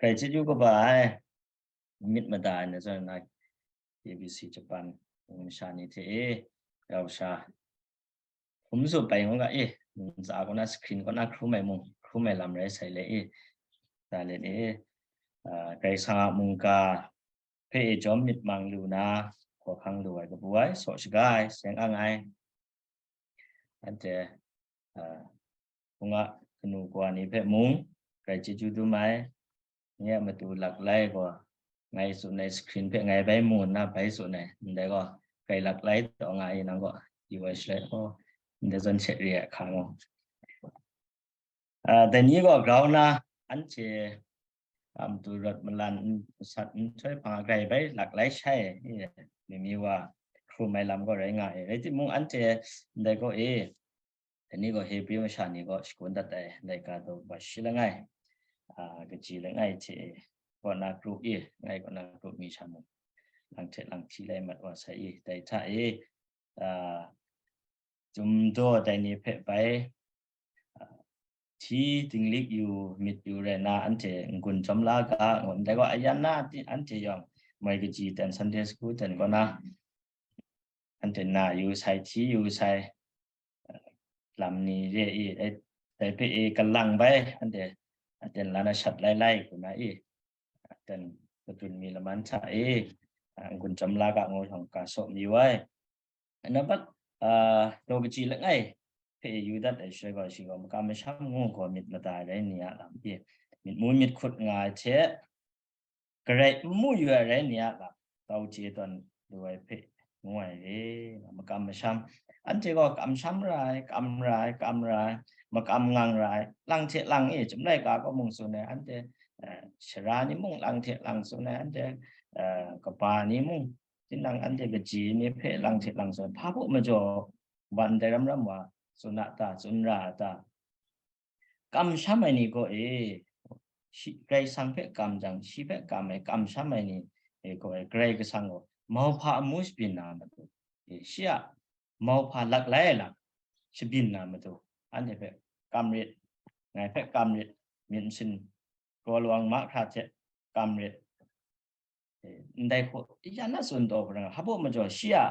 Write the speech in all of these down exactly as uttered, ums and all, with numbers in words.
Grai chyeju kaba ai, myit mada ai na zawn na, K B C Japan masha ni hte e, rau sha, hkum tsup bai ngu ga e, ntsa kaw na screen kaw na hkrum ai mung, hkrum ai lam rai sai le e, da let e, ah, Karai Kasang a mungga hpe e jawm myit mang lu na, hkawhkang lu ai, kabu ai, saw shaga ai, seng ang ai, anhte, ah, hpung a kanu kawa ni hpe mung, grai chyeju dum ai, nye a matu laklai gaw, ngai tsun ai screen hpe ngai bai mu nna bai tsun ai, ndai gaw, grai laklai taw nga i nang gaw, yu ai shaloi gaw, ndai zawn hte re ai hka gaw. Ah, dai ni gaw grau na, anhte, ah, matu rawt malan n-, masat nhtoi hpang a grai bai laklai shai, e, mi mi wa hkrum ai lam gaw rai nga ai. Rai timung, anhte ndai gaw e, dai ni gaw Hebrew masha ni gaw shagun dat ai laika daw wa shi langai, ah, kaji langai hte e, kaw na kru e, ngai kaw na kru mi sha mung, lang hte lang hti lai mat wa sai i, dai hta e, ah, Chyum daw dai ni hpe bai, ah, hti dinglik yu, myit yu rai na, anhte n-gun chyawm la ga, ngu ndai gaw, ayan na ti-, anhte yawng moi kaji ten, Sunday school ten kaw na, anhte na yu sai, hti yu sai, ah, lam ni re i, eh, dai hpe e kalang bai, anhte, ah, ten la na shat lai lai ku na i, ah, ten katun mi laman hta e, ah, n-gun chyawm la ga ngu hkawng ka saw mayu ai. Nambat, ah, daw kaji langai hpe yu dat ai shaloi gaw, shi gaw makam masham ngu gaw myit mada ai rai ni a lam e, myit mu myit hkut nga ai hte, garai n mu yu ai rai ni a lam, tau chye tawn lu ai hpe ngu ai re, makam masham. Anhte gaw kamsham ra ai, kam ra ai, kam ra ai, makam ngang ra ai, lang hte lang e, chyum laika kaw mung tsun ai, anhte, eh, sara ni mung lang hte lang tsun ai, anhte, eh, kaba ni mung, tinang anhte kaji ni hpe lang hte lang tsun, hpa baw majaw, ban dai ram ram wa, tsun a ta, tsun ra a ta? Kamsham ai ni gaw e, shi, Karai Kasang hpe kam jang, shi hpe kam ai, kamsham ai ni e gaw e, Karai Kasang gaw mauhpa amu shabyin na matu, e, shi a mauhpa laklai ai lam shabyin na matu, anhte hpe kam rit, ngai hpe kam rit, myit masin, kraw lawang mahkra hte kam rit, e, ndai hku ya na tsun taw hpaw, hpa baw majaw shi a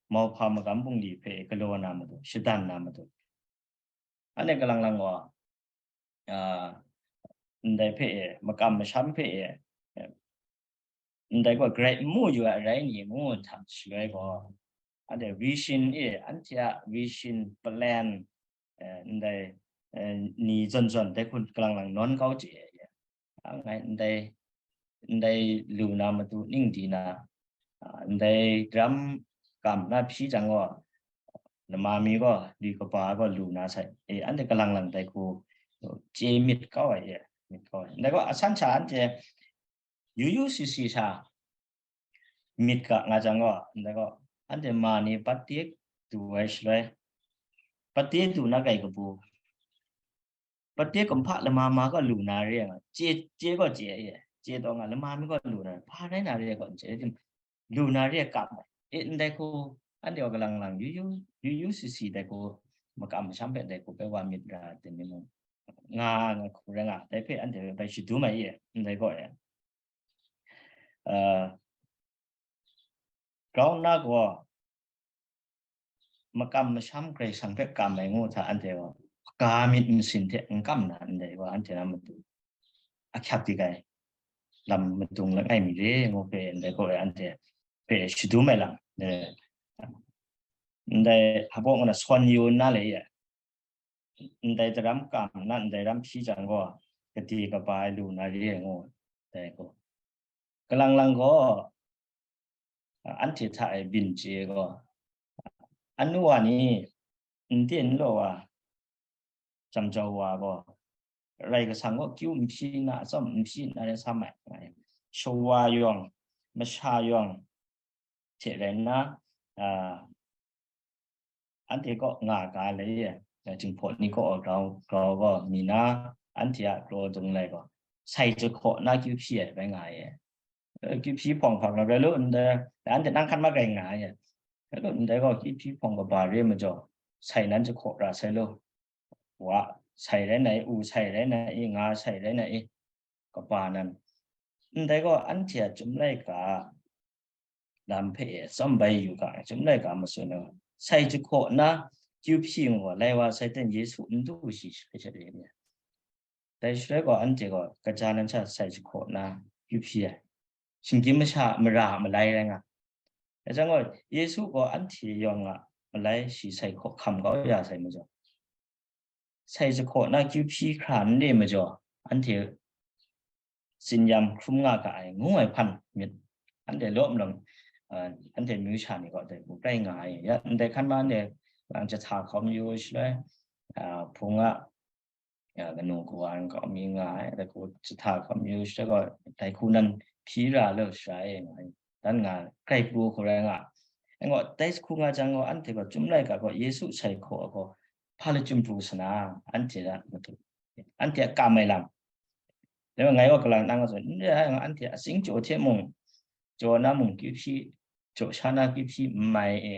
mauhpa magam bungli hpe galaw na matu, shadan na matu. Anhte kalang lang gaw, ah, ndai hpe e, makam masham hpe e, ndai gaw garai n mu yu ai rai ni ngu hta shaloi gaw, anhte vision e, anhte a vision, plan, eh, ndai, eh, ni zawn zawn dai hku kalang lang nawn kau chye ai. A ngai ndai, ndai lu na matu ning di na, a, ndai daram kam na hpyi jang gaw, lama mi gaw, li kaba gaw lu na sai, e, anhte kalang lang dai hku chye myit kau ai, e, myit kau ai. Ndai gaw, asan sha anhte yu yu si si sha myit ga nga jang gaw, ndai gaw, anhte ma ni pat de du ai shaloi, pat de du na kai kabu, pat de kumhpa lama ma gaw lu na re ai nga, chye, chye gaw chye ai, chye taw nga, lama mi gaw lu na re, hpa rai na re ai gaw n chye, lu na re ai kam ai. E, ndai hku, anhte gaw kalang lang yu yu, yu yu si si dai hku, makam masham hpe dai hku bai wa myit ra ai, teng ni mung, nga, nga hku rai nga, dai hpe anhte bai shadum ai e, ndai gaw e. Ah, grau nna gaw, makam masham Karai Kasang hpe kam ai ngu hta, anhte gaw, ga myit masin hte n kam na, ndai gaw, anhte na matu ahkyak dik ai lam madung langai mi re, ngu hpe, ndai gaw, anhte hpe shadum ai lam, e, ndai hpa baw ngu na sawn yu nna le, e, ndai daram kam na, ndai ram hpyi jang gaw, gade kaba ai lu na re ai ngu, dai gaw. Kalang lang gaw, a, anhte hta e byin chye gaw, anu wa ni, n te n law wa, jam jau wa gaw, Karai Kasang gaw kyu n hpyi na, atsawm n hpyi na rai sa mai, nga ai. Shawa yawng, masha yawng hte rai nna, a, anhte kaw nga ga le, e, Jinghpaw ni kaw grau, grau gaw mi na, anhte a kraw dung lai gaw, sai jahkaw na kyu hpyi ai bai nga ai. E, kyu hpyi hpawng hpang na rai lu, ndai, anhte nang hkan magrai nga ai. Rai lu, ndai gaw kyu hpyi hpawng kaba re majaw, sai nan jahkaw ra sai lu. Wa sai rai na i, u sai rai na i, nga sai rai na i, kaba nan, ndai gaw anhte a Chyum laika lam hpe e tsawm bai yu ga, Chyum laika matsun ai, sai jahkaw na kyu hpyi ngu ga, lai wa sai ten Yesu n du shi hpe sha re ni. Dai shaloi gaw anhte gaw kaja nan sha sai jahkaw na kyu hpyi ai, shinggyim masha mara a malai rai nga. Dai jang gaw, Yesu gaw anhte yawng a malai shi sai hkaw hkam kau ya sai majaw, sai jahkaw na kyu hpyi hkra n re majaw, anhte tsin-yam hkrum nga ga ai, ngu ai hpan myit, anhte law malawng, ah, anhte myu sha ni kaw dai hku grai nga ai. Ya, ndai hkan ma anhte lang jahta hkawm yu shaloi, ah, hpung a, ya, kanu kawa n kau mi nga ai, dai hku jahta hkawm yu shaloi gaw, dai hku nan hpyi ra lu sharai nga ai, dan nga ai, grai pru hku rai nga ai. Anhte gaw dai hku nga jang gaw, anhte gaw Chyum laika gaw Yesu sai hkaw ai gaw hpa lachyum pru sa na, anhte a matu, anhte a kam ai lam. Dai wa ngai wa kalang nang gaw tsun, n re ai, anhte a tsing jaw hte mung, jaw na mung kyu hpyi, jaw sha na kyu hpyi n mai e.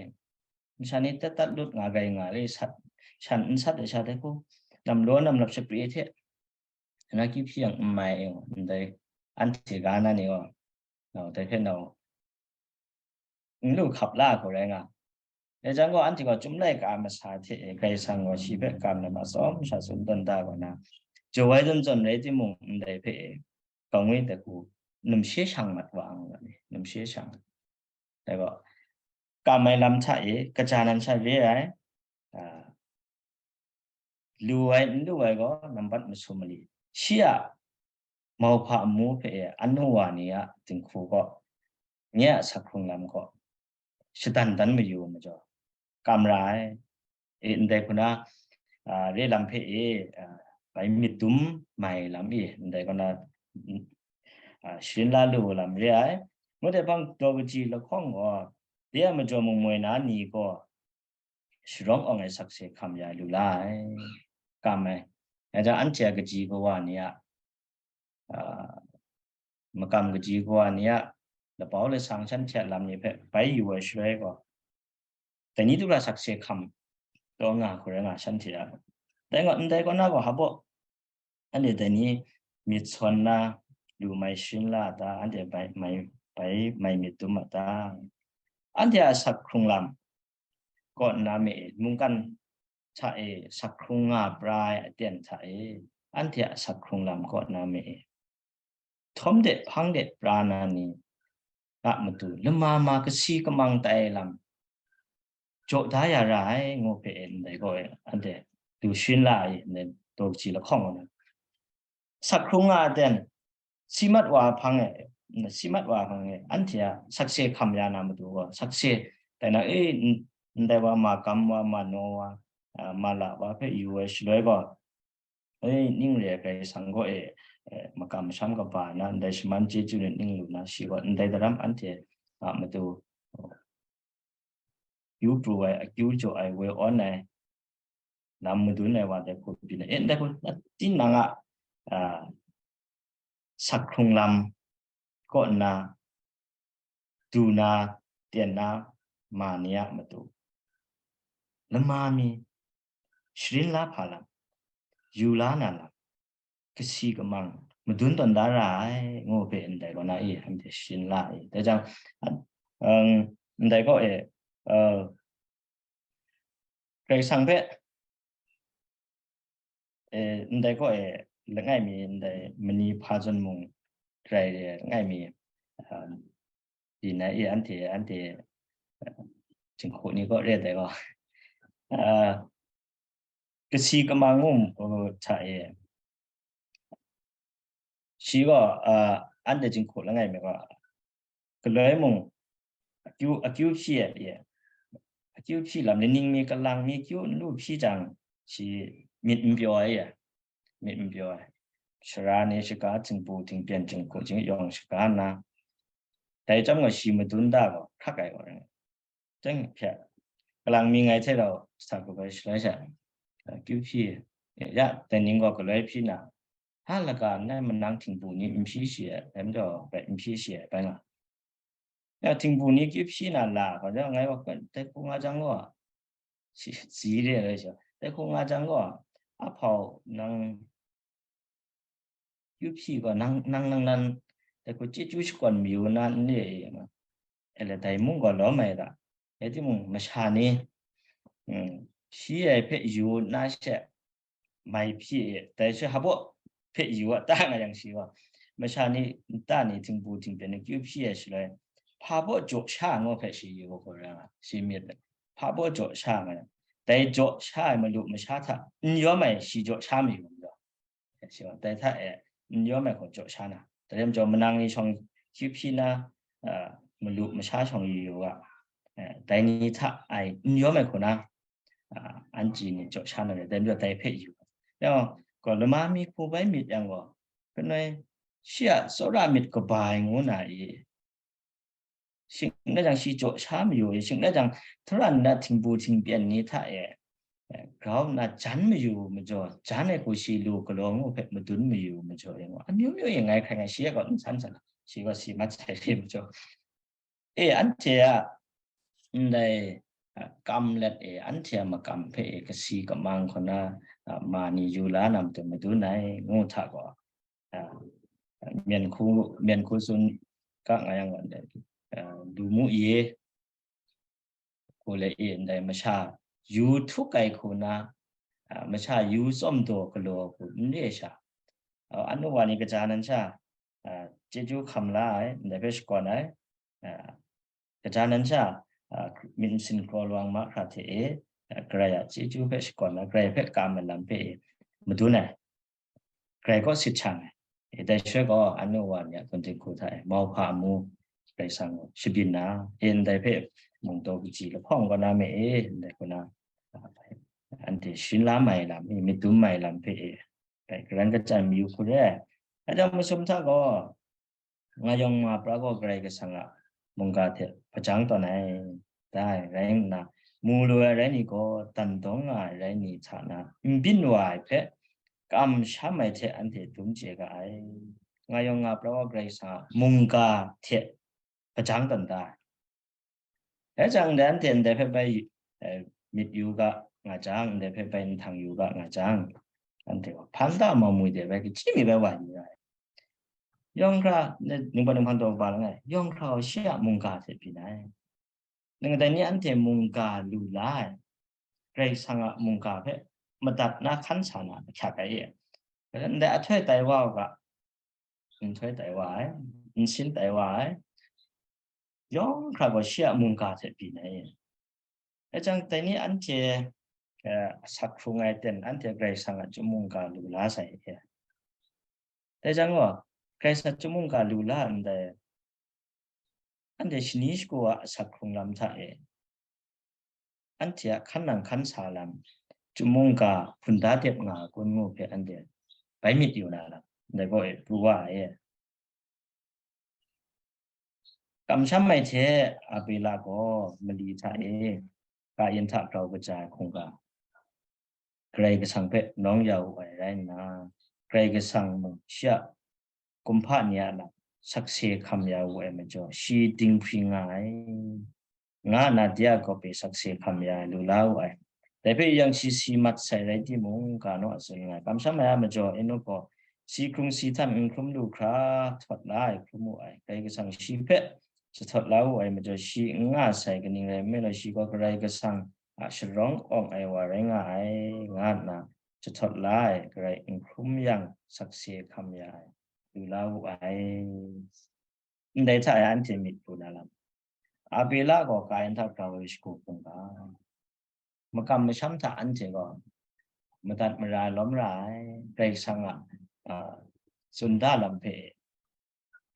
Masha ni tat tat lut nga gai nga le, sat, shan n sat ai sha dai hku, namlaw namlap shapri hte na kyu hpyi yang n mai e, ndai anhte ga na ni gaw, nau dai hpe nau n lu hkap la hku rai nga. Dai jang gaw, anhte gaw Chyum laika masa hte e, Karai Kasang gaw shi hpe kam na ma tsawm sha tsun tawn da gaw na, jaw ai zawn zawn rai timung, ndai hpe e, kangwi dai hku, numshe shang mat wa nga ga ni, numshe shang. Dai gaw, kam ai lam hta e, kaja nan sha re ai, a, lu ai, n lu ai gaw, nambat masum mali. Shi a mauhpa amu hpe e, anu wa ni a dinghku gaw, nye a sak hkrung lam gaw, shadan dan mayu majaw, kam ra ai. E, ndai hku na, a, re lam hpe e, a, bai myit dum mai lam e, ndai kaw na, a, sharin la lu lam re ai. Ngut ai hpang daw kaji lahkawng gaw, de a majaw mung moi na ni gaw, sharawng awng ai sakse hkam ya lu la ai, kam ai. Dai jang anhte a kaji kawa ni a, a, makam kaji kawa ni a lapau lasang shanhte a lam ni hpe bai yu ai shaloi gaw, dai ni du la sakse hkam taw nga hku rai nga shanhte a. Dai nga, ndai kaw na gaw, hpa baw, anhte dai ni myit sawn na, lu mai sharin la a ta, anhte bai mai, bai mai myit dum a ta? Anhte a sak hkrung lam kaw nna me e, mungkan hta e sak hkrung nga pra ai aten hta e, anhte a sak hkrung lam kaw nna me e, htawm de hpang de pra na ni a matu lama ma kasi kamang tai lam jaw da ya ra ai, ngu hpe e, ndai gaw e, anhte du sharin la ai, ndai daw kaji lahkawng gaw na, sak hkrung nga ai ten, si mat wa hpang e, si mat wa hpang e, anhte a sakse hkam ya na matu gaw, sakse tai na e, n-, ndai wa, ma kam wa, ma naw wa, a, ma la wa hpe yu ai shaloi gaw, e, ning re ai Karai Kasang gaw e, e, makam masham kaba na, ndai shaman chyeju ni ning lu na, shi gaw ndai daram anhte a matu kyu pru ai, akyu jaw ai, woi awn ai, lam madun ai wa dai hku byin ai. E, ndai hku, tinang a, a, sak hkrung lam kaw nna, du na, ten na, ma ni a matu, lama mi, sharin la hpa lam, yu la na lam, kasi kamang madun tawn da ra ai, ngu hpe ndai kaw na e, anhte sharin la ai. Dai jang, um, ndai kaw e, uh, Karai Kasang hpe, e, ndai kaw e, langai mi, ndai mani hpa zawn mung rai re, langai mi, um, di na e, anhte, anhte, uh, jinghku ni kaw re dai gaw, uh, kasi kamang ngu, uh, hta e, shi gaw, a, anhte jinghku langai mi gaw, galoi mung akyu, akyu hpyi ai, akyu hpyi lam, laning mi, kalang mi, kyu n lu hpyi jang, shi myit n pyaw ai, myit n pyaw ai. Sara ni shaga, htingbu, htingpyen, jinghku, jingyawng shaga nna, dai chyawm gaw shi madun da gaw, hkrak ai gaw rai. Chyang hpya, kalang mi ngai hte rau sa hku bai shaloi sha, a, kyu hpyi, ya, dai ning gaw galoi hpyi na, ha laga ndai manang htingbu ni n hpyi shi ai, dai majaw bai n hpyi shi ai, bai nga. Ya, htingbu ni kyu hpyi na la, gaw, ya, ngai gaw, dai hku nga jang gaw, si, si re ai sha, dai hku nga jang gaw, a hpau nang kyu hpyi gaw, nang, nang, nang nan dai hku chyeju shakawn mayu na n re e nga. E le dai mung gaw lawm ai ga, rai timung, masha ni, mm, shi ai hpe yu nna she mai hpyi e, dai she hpa baw hpe yu a ta nga yang shi gaw, masha ni nta ni htingbu htingpyen ni kyu hpyi ai shaloi, hpa baw jaw sha ai ngaw hpe shi yu hkau ra nga, shi myit hpa baw jaw sha nga yang, dai jaw sha ai malu masha hta n yawm ai shi jaw sha mayu majaw, shi gaw dai hta e n yawm ai hku jaw sha na, dai rai majaw manang ni shawng hkyip hpyi na, a, malu masha shawng yu yu ga, a, dai ni hta ai n yawm ai hku na, a, anji ni jaw sha na rai, dai majaw dai hpe yu. Yang gaw, lama mi hku bai myit yang gaw, kanoi shi a tsawra myit kaba ai ngu na i, shing na jang shi jaw sha mayu i, shing na jang tara nna htingbu htingpyen ni hta e, e, grau nna jan mayu majaw, jan ai hku shi lu galaw ngu hpe madun mayu majaw e, amyu myu e ngai hkrai ngai shi a gaw n san san, shi gaw si mat sai re majaw. E, anhte a ndai, a, kam let e, anhte a makam hpe e, kasi kamang hku na, a, ma ni yu la na matu madun ai, ngu hta gaw, a, myen hku, myen hku tsun ga nga yang, a, lu mu ye, hku le e, ndai masha yu htuk ai hku na, a, masha yu tsawm daw galaw hku n re sha, a, anu wa ni kaja nan sha, a, chyeju hkam la ai, ndai hpe shakawn ai, a, kaja nan sha, a, myit nsin kraw lawang mahkra hte e, a, Karai a chyeju hpe shakawn ai, Karai hpe kam ai lam hpe e madun ai, Karai kaw sit shang ai. E, dai shaloi gaw, anu wa ni a hpung dinghku hta e mauhpa amu Karai Kasang gaw shabyin na, e, ndai hpe mungdaw kaji lahpawng kaw na me e, ndai hku na, a, anhte sharin la mai lam, e, myit dum mai lam hpe e, dai garan kachyan mayu hku re ai. Dai jang masum hta gaw, nga yawng nga pra gaw Karai Kasang a mungga hte hpajang tawn ai, dai rai nna, mu lu ai rai ni gaw, dan dawng nga ai rai ni hta na n byin wa ai hpe, kamsham ai hte anhte dum chye ga ai. Nga yawng nga pra gaw Karai Kasang a mungga hte hpajang tawn da ai. Dai jang, ndai anhte ndai hpe bai, eh, myit yu ga nga jang, ndai hpe bai nhtang yu ga nga jang, anhte gaw hpan da mamu de bai kachyi mi bai wa yu ai. Yawng hkra, ningpawt ninghpang taw ba langai, yawng hkra gaw shi a mungga hte byin ai. Nang dai ni anhte mungga lu la ai, Karai Kasang a mungga hpe madat na hkan sa na ahkyak ai e. Ndai ahtoi tai wa u ga, nhtoi tai wa ai, nsin tai wa ai, yawng hkra gaw shi a mungga hte byin ai. Dai jang, dai ni anhte, eh, asak hkrung ai ten, anhte Karai Kasang a chyum mungga lu la sai e. Dai jang gaw, Karai Kasang a chyum mungga lu la ndai, anhte shani shagu a asak hkrung lam hta e, anhte a hkan nang hkan sa lam, chyum mungga hpun da dep nga ai kun ngu hpe anhte bai myit yu na lam, ndai gaw e pru wa ai. Kamsham ai hte Abela gaw mali hta e, Kain hta grau kaja ai hkungga, Karai Kasang hpe nawng ya wu ai rai nna, Karai Kasang mung shi a kumhpa ni a lam sakse hkam ya wu ai majaw, shi dinghpring nga ai, nga nna de a gawp e sakse hkam ya ai lu la wu ai. Dai hpe yang shi si mat sai rai timung, ga naw a tsun nga ai. Kamsham ai a majaw, Enok gaw si hkrung si htan n hkrum lu hkra, htawt la ai hkrum wu ai. Karai Kasang shi hpe jahtawt la wu ai majaw, shi n nga sai, kaning rai nme law, shi gaw Karai Kasang a sharawng awng ai wa rai nga ai, nga nna jahtawt la ai, Karai n hkrum yang sakse hkam ya ai, lu la wu ai. Ndai hta e anhte myit pru na lam, Abela gaw Kain hta grau ai shagu hkungga, makam masham hta anhte gaw madat mara lawm ra ai, Karai Kasang a, a, tsun da lam hpe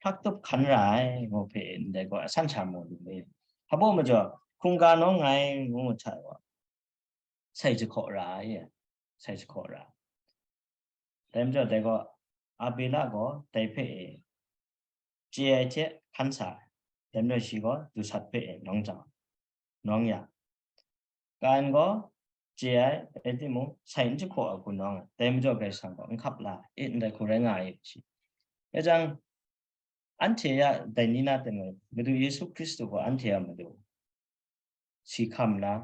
hkrak tup hkan ra ai, ngu hpe ndai gaw asan sha mu lu ai. Hpa baw majaw, hkungga nawng ngai ngu hta e gaw, sai jahkaw ra ai, sai jahkaw ra. Dai majaw, dai gaw, Abela gaw dai hpe e chye ai hte hkan sa ai. Dai majaw, shi gaw dusat hpe e nawng jau, nawng ya. Kain gaw chye ai, rai timung, sai n jahkaw ai hku nawng ai. Dai majaw, Karai Kasang gaw n hkap la ai, ndai hku rai nga ai shi. Dai jang, anhte a dai ni na ten gaw, Madu Yesu Hkristu gaw anhte a matu si hkam na,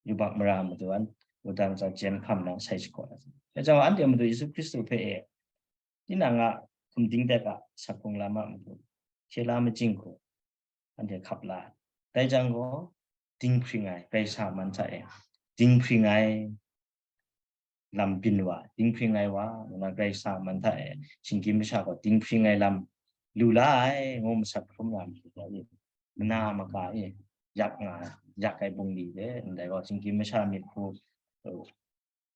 yubak mara matu an wudang za jen hkam na sai jahkaw na. Dai jang, anhte a Madu Yesu Hkristu hpe e, tinang a hkum ding dek a, sak hkrung lam a matu, hkye la majing hku, anhte hkap la ai. Dai jang gaw, dinghpring ai, Karai Kasang a man hta e, dinghpring ai lam byin wa, dinghpring ai wa, ngu na Karai Kasang a man hta e, shinggyim masha gaw dinghpring ai lam lu la ai, ngu masat hkrum na matu gaw, mana maga e, yak nga, yak ai bungli de, ndai gaw, shinggyim masha myit hku,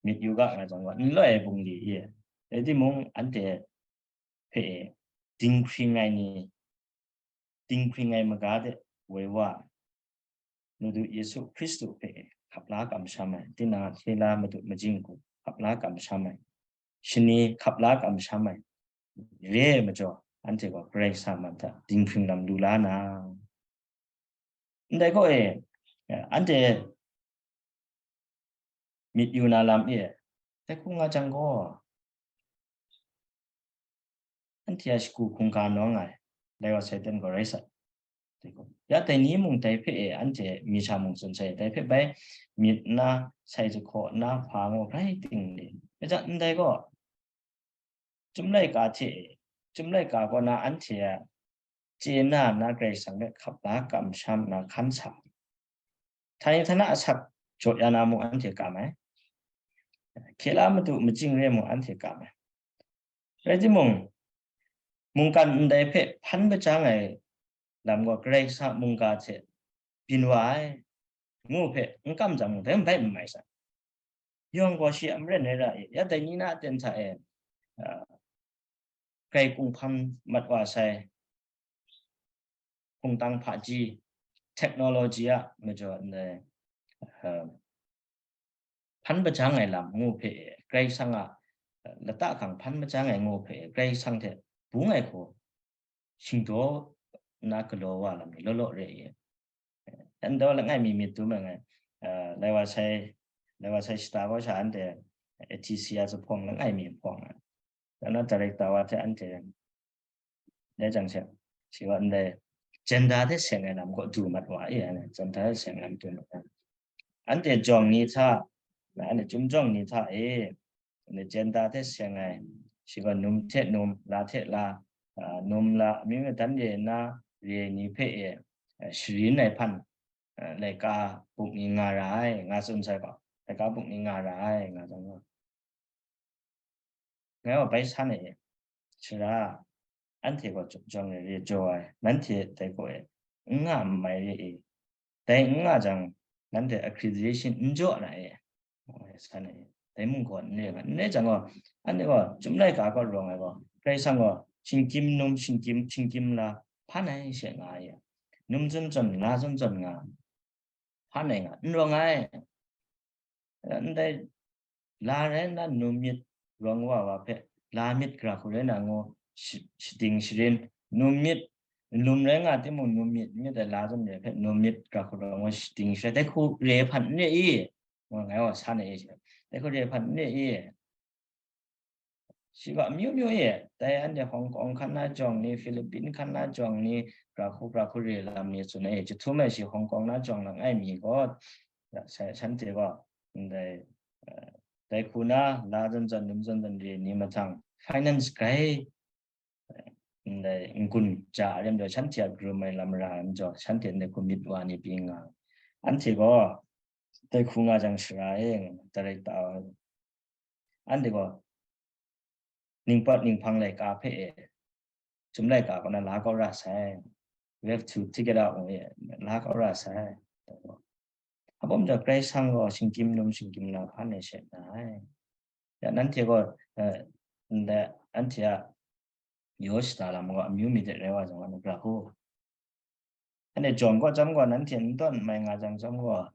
myit yu ga nga jang gaw, n loi ai bungli e, rai timung, anhte hpe e, dinghpring ai ni, dinghpring ai maga de woi wa ai, Madu Yesu Hkristu hpe e, hkap la kamsham ai, tinang a hkye la madu majing hku hkap la kamsham ai, shani hkap la kamsham ai, re ai majaw, anhte gaw Karai Kasang a man hta dinghpring lam lu la na, ndai gaw e, anhte myit yu na lam e, dai hku nga jang gaw, anhte a shagu hkungga nawng ai, dai wa Satan gaw rai sa. Dai gaw, ya dai ni mung dai hpe e, anhte mi sha mung tsun sai, dai hpe bai myit nna, sai jahkaw nna, hpa ngu rai ting le. Dai jang, ndai gaw, Chyum laika hte, Chyum laika kaw na anhte a chye na, na Karai Kasang hpe hkap la kamsham na hkan sa. Htani htana asak jaw ya na mung anhte kam ai. Hkye la madu majing re mung anhte kam ai. Rai timung, mungkan ndai hpe hpan majang ai lam gaw Karai Kasang a mungga hte byin wa ai, ngu hpe n kam jang mung, dai bai n mai sa. Yawng gaw shi a maren rai ra i, ya dai ni na aten hta e, a, grai kunghpan mat wa sai, hpungtang hpaji, technology a majaw ndai, a, hpan majang ai lam ngu hpe e, Karai Kasang a, a, lata hkang hpan majang ai ngu hpe e, Karai Kasang hte bung ai hku shingdaw nna galaw wa lam ni law law re i. Yan daw langai mi myit dum ai ngai, a, lai wa sai, lai wa sai shata gaw sha anhte A T C a zuphpawng langai mi hpawng ai. Dan na director wa hte anhte, dai jang she, shi wa ndai, jenda hte seng ai lam gaw du mat wa e, jenda hte seng ai lam du mat wa. Anhte jawng ni hta, anhte chyum jawng ni hta e, anhte jenda hte seng ai, shi gaw num hte num, la hte la, a, num la, amyu myu dan re nna, re ai ni hpe e, a, sharin ai hpan, a, laika buk ni nga ra ai, nga tsun sai gaw, laika buk ni nga ra ai, nga jang gaw. Ngai gaw bai san ai e, sara, anhte gaw jawng re re jaw ai, nanhte dai gaw e, n nga n mai re e, dai n nga jang, nanhte accreditation n jaw na e, ngai san ai e, dai mung gaw n re nga, n re jang gaw, anhte gaw Chyum laika kaw rawng ai gaw, Karai Kasang gaw shinggyim num, shinggyim, shinggyim la hpan ai she nga ai e, num zawn zawn, la zawn zawn nga, hpan ai nga, n rawng ai. Ndai la rai nna num myit rawng wa wa hpe, la myit gara hku rai na ngu shi-, shading sharin, num myit, nlum rai nga timung, num myit myit ai la zawn re hpe, num myit gara hku rawng ngu shading sharin, dai hku re hpan n re i? Ngu ngai wa san ai e, dai hku re hpan n re i? Shi gaw amyu myu e, dai anhte Hong Kong hkan na jawng ni, Philippine hkan na jawng ni, gara hku, gara hku re lam ni tsun ai, jahtum ai shi Hong Kong na jawng langai mi gaw, ya, sa-, shanhte gaw, ndai, eh, dai hku na, la zawn zawn, num zawn zawn re ni mahtang, finance grai, eh, ndai n-gun ja a rem jaw, shanhte a karum ai lam ra ai majaw, shanhte ndai hku myit wa ni pyi nga. Anhte gaw, dai hku nga jang sara e, director, anhte gaw, ningpawt ninghpang laika hpe e, Chyum laika kaw na la kau ra sai. We have to take it out, ngu e, la kau ra sai. Hpa bawm jaw, Karai Kasang gaw shinggyim num shinggyim la hpan ai she na ai. Ya, nanhte gaw, eh, ndai, anhte a yaw shada lam gaw amyu mi de rai wa jang, anhte gara hku. Anhte jawng gaw chyam gaw, nanhte n tawn n mai nga jang chyam gaw,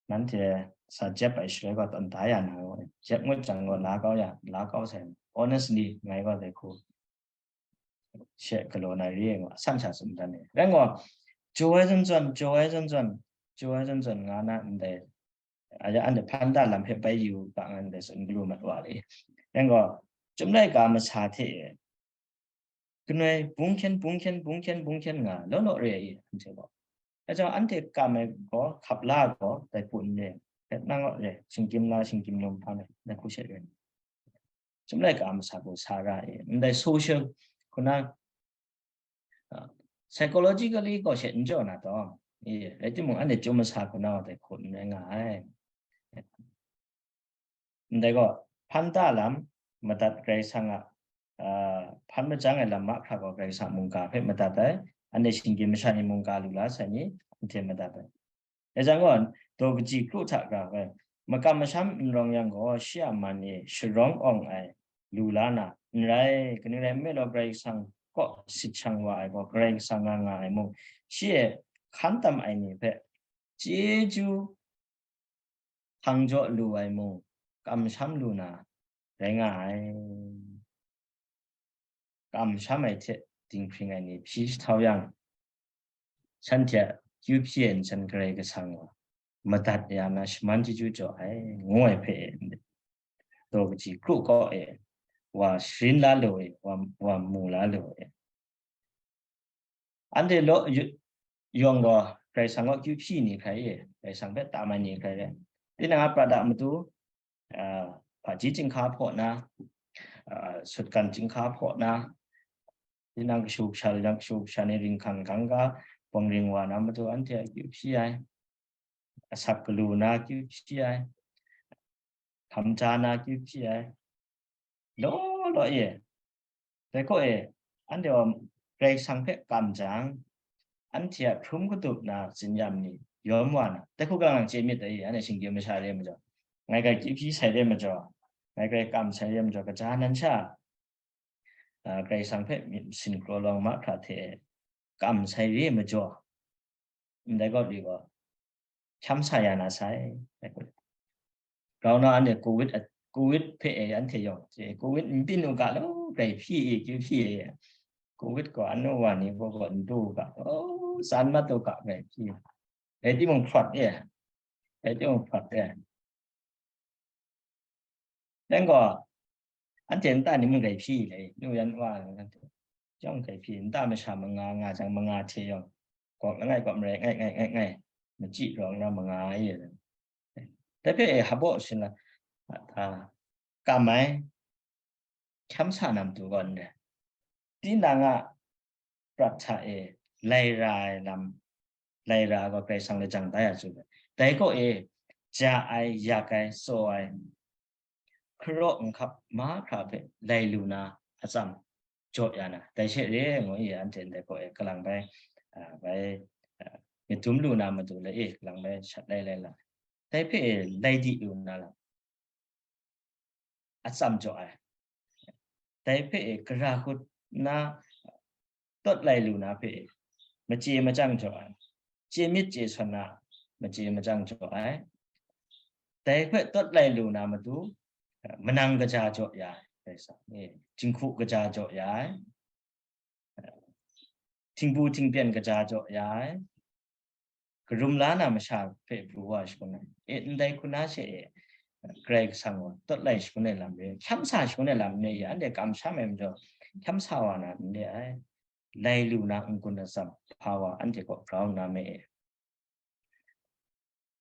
nanhte sa jep ai shaloi gaw tawn da ya na gaw, jep ngut jang gaw la kau ya, la kau sai. Honestly, ngai gaw dai hku she galaw na re ai gaw, asan sha tsun dan e. Rai gaw, jaw ai zawn zawn, jaw ai zawn zawn, jaw ai zawn zawn nga na ndai, a ya, anhte hpan da lam hpe bai yu ga nga ndai tsun galu mat wa le. Rai gaw, Chyum laika masa hte e, kanoi bung hkyen, bung hkyen, bung hkyen, bung hkyen nga law law re ai, anhte gaw. Dai jang anhte kam ai gaw, hkap la ai gaw, dai hku n re, hkret nang gaw re, shinggyim la, shinggyim num hpa na, dai hku she re. Chyum laika masa gaw sa ra ai, ndai social, hku na, a, psychologically gaw she n jaw na taw, e, rai timung, anhte chyum masa hku na wa dai hku n rai nga ai. Ndai gaw, hpan ta lam madat Karai Kasang a, a, hpan majang ai lam mahkra gaw Karai Kasang a mungga hpe madat ai, anhte shinggyim masha ni mungga lu la sai ni, anhte madat ai. Dai jan gaw, daw kaji kru hta gara hkoi, makam masham n rawng yang gaw, shi a man e sharawng awng ai lu la na, n rai, kaning rai nme law, Karai Kasang kaw sit shang wa ai gaw, Karai Kasang nga nga ai mung, shi e hkan tam ai ni hpe chyeju hpang jaw lu ai mung, kamsham lu na rai nga ai. Kamsham ai hte dinghpring ai ni hpyi jahtau yang, shanhte a kyu hpyi ai nsen Karai Kasang gaw madat ya na shaman chyeju jaw ai, ngu ai hpe, daw kaji kru kaw e, wa sharin la lu e, wa, wa mu la lu e. Anhte law yu-, yawng gaw Karai Kasang kaw kyu hpyi ni hkrai e, Karai Kasang hpe tam ai ni hkrai re. Tinang a prat a matu, a, hpaji chyinghka hpaw na, a, sutgan chyinghka hpaw na, tinang kashu kasha, tinang kashu kasha ni ringhkan gangga bawng ring wa na matu, anhte a kyu hpyi ai, asak galu na kyu hpyi ai, hkam ja na kyu hpyi ai, law law e. Dai kaw e, anhte gaw Karai Kasang hpe kam jang, anhte a hkrum katup na tsinyam ni yawm wa na, dai hku kalang lang chye myit dai, anhte shinggyim masha re ai majaw, ngai Karai kyu hpyi sai re ai majaw, ngai Karai kam sai re ai majaw, kaja nan sha, a, Karai Kasang hpe myit masin kraw lawng mahkra hte kam sai re ai majaw, ndai kaw li gaw, hkyam sa ya na sai. Grau na anhte covid a, covid hpe e anhte yawng, covid n byin u ga law, grai hpyi e, kyu hpyi e. Covid gaw anu wa ni gaw gaw n du u ga, o, tsan mat u ga, grai hpyi. Rai timung, hprawt e, rai timung, hprawt e. Dai gaw, anhte nta ni mung grai hpyi le, nu yan wa, anhte chyawm grai hpyi, nta masha manga nga jang, manga hte yawng, gawk langai, gawk marai, ngai, ngai, ngai, ngai, machyi rawng na manga ye. Dai hpe e, hpabaw shin la, a, kam ai, hkyam sa na matu gaw n rai. Tinang a prat hta e, lai ra ai lam, lai ra ai gaw Karai Kasang lajang da ya tsun ai. Dai kaw e, ja ai, yak ai, tsaw ai, hkaraw nhkap mahkra hpe lai lu na atsam jaw ya na, dai she re ngu i, anhte ndai kaw e kalang bai, a, bai, a, myit dum lu na matu le e, kalang bai shat lai lai la, dai hpe e lai di lu na lam atsam jaw ai. Dai hpe e gara hkut na, tawt lai lu na hpe e, machye machyang jaw ai. Chye myit chye sawn na, machye machyang jaw ai. Dai hpe tawt lai lu na matu, manang kaja jaw ya ai, Karai Kasang e, jinghku kaja jaw ya ai, htingbu htingpyen kaja jaw ya ai, karum la na masha hpe pru wa shangun ai. E, ndai hku na she e, Karai Kasang gaw tawt lai shangun ai lam re, hkyam sa shangun ai lam re, anhte kamsham ai majaw, hkyam sa wa na n re ai. Lai lu na n-gun atsam hpa wa anhte kaw grau nna me e,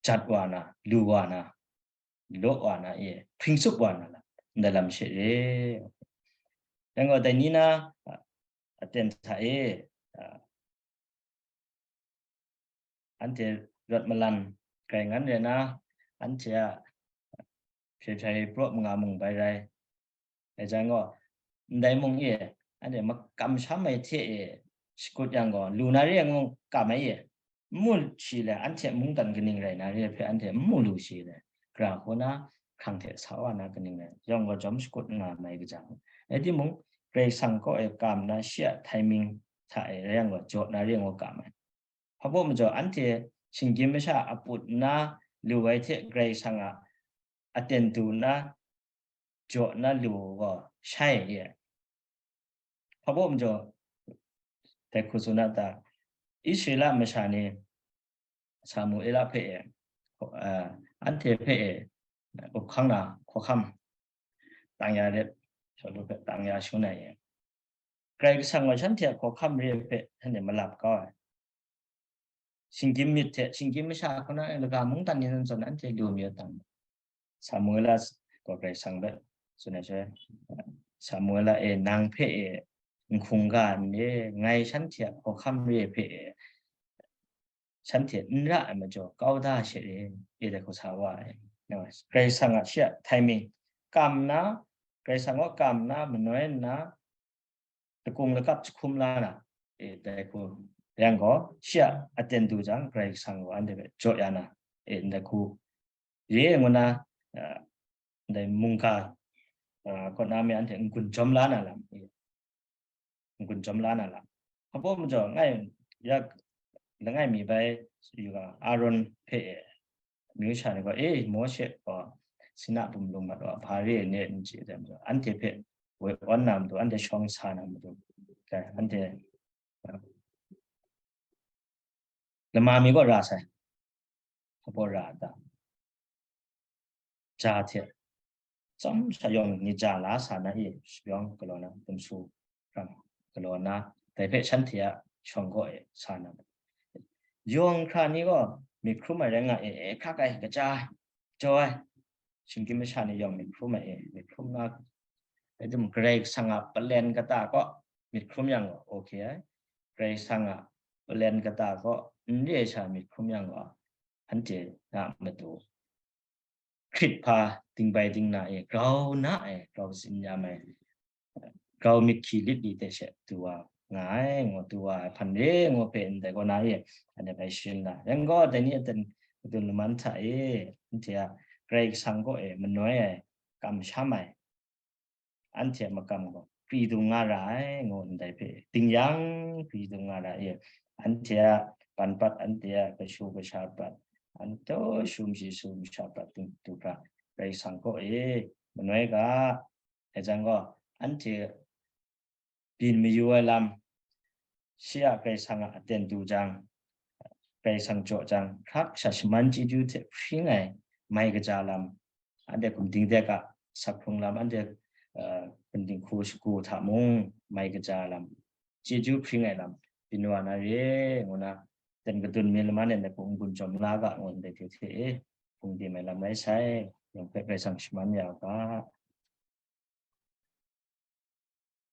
jat wa na, lu wa na, law wa na e, hpring tsup wa na lam, ndai lam she re. Dai gaw, dai ni na, a, aten hta e, a, anhte rawt malan grai ngan re na, anhte a hpye hpya praw manga mung bai rai. Dai jan gaw, ndai mung e, anhte makamsham ai hte e shakut yang gaw, lu na re ai ngu kam ai e, n mu shi le, anhte mungdan kaning rai na re ai hpe anhte n mu lu shi le, gara hku na hkrang hte sa wa na kaning rai, yawng gaw jawm shakut nga mai kaja. Rai timung, Karai Kasang kaw e kam na shi a timing hta e rai yang gaw, jaw na re ai ngu kam ai. Hpabaw majaw, anhte shinggyim masha a put nna lu ai hte Karai Kasang a aten du nna jaw nna lu gaw shai ai. Hpabaw majaw, dai hku tsun a ta, Israela masha ni Samuela hpe e, a, anhte hpe e, up hkang na hkawhkam tang ya let, Shawlu hpe tang ya shangun ai e. Karai Kasang gaw shanhte a hkawhkam re ai hpe shanhte malap kau ai. Shinggyim myit hte, shinggyim masha hku na laga mungdan ni nan zawn anhte lu mi ai dang, Samuela gaw Karai Kasang hpe tsun ai shaloi, Samuela e, nang hpe e, n hkungga n re, ngai shanhte a hkawhkam re hpe shanhte n ra ai majaw kau da she re, e dai hku sa wa ai. Karai Kasang a shi a timing kam nna, Karai Kasang kaw kam nna, manoi nna, lakung lakap jahkum la na, e dai hku, yang gaw, shi a aten du jang, Karai Kasang gaw anhte hpe jaw ya na, e ndai hku, ye ngu na, a, ndai mungga, a, kaw na mi anhte n-gun jawm la na lam, e, n-gun jawm la na lam. Hpa majaw, ngai, ya, langai mi bai, yu ga, Aaron hpe, e, amyu sha ni gaw, e, Mawshe gaw, Sinai bum lung mat wa, hpa re ai ni n chye ai majaw, anhte hpe woi awn na matu, anhte shawng sa na matu, dai, anhte, a, lama mi gaw ra sai. Hpa ra ta? Ja hte tsawm sha yawng ni ja la sa na i, shayawng galaw na, dumsu hkrang galaw na, dai hpe shanhte a shawng gaw e sa na. Yawng hkra ni gaw myit hkrum ai rai nga e, e hkrak ai, kaja ai, jaw ai, shinggyim masha ni yawng myit hkrum ai e, myit hkrum na, rai tim, Karai Kasang a palen kata kaw myit hkrum yang gaw, okay ai. Karai Kasang a palen kata kaw n re ai sha myit hkrum yang gaw, anhte a matu hkrit hpa dingbai dingna e, grau na ai, grau tsin yam ai, grau myit hkyi lit li hte she du wa nga ai, ngu du wa ai hpan re ngu hpe ndai kaw na e, anhte bai sharin la. Yang gaw, dai ni aten kadun laman hta e, anhte a Karai Kasang kaw e manoi ai, kamsham ai, anhte a makam gaw pri dung nga ra ai, ngu ndai hpe ding yang, pri dung nga ra e, anhte a banpat, anhte a kashu kasha pat, anhte sum shi sum sha pat ting tu hkra, Karai Kasang kaw e manoi ga, dai jang gaw, anhte byin mayu ai lam, shi a Karai Kasang a aten du jang, Karai Kasang jaw jang, hkrak sha shaman chyeju hte hpring ai mai kaja lam, anhte hkum ding de ga, sak hkrung lam, anhte, uh, hkum dinghku shagu hta mung mai kaja lam, chyeju hpring ai lam, byin wa na re, ngu na, ten kadun mi laman e, hpung gun jawm la ga, ngu ndai hte hte e, hpung dim ai lam rai sai, yawng hpe Karai Kasang shaman ya u ga.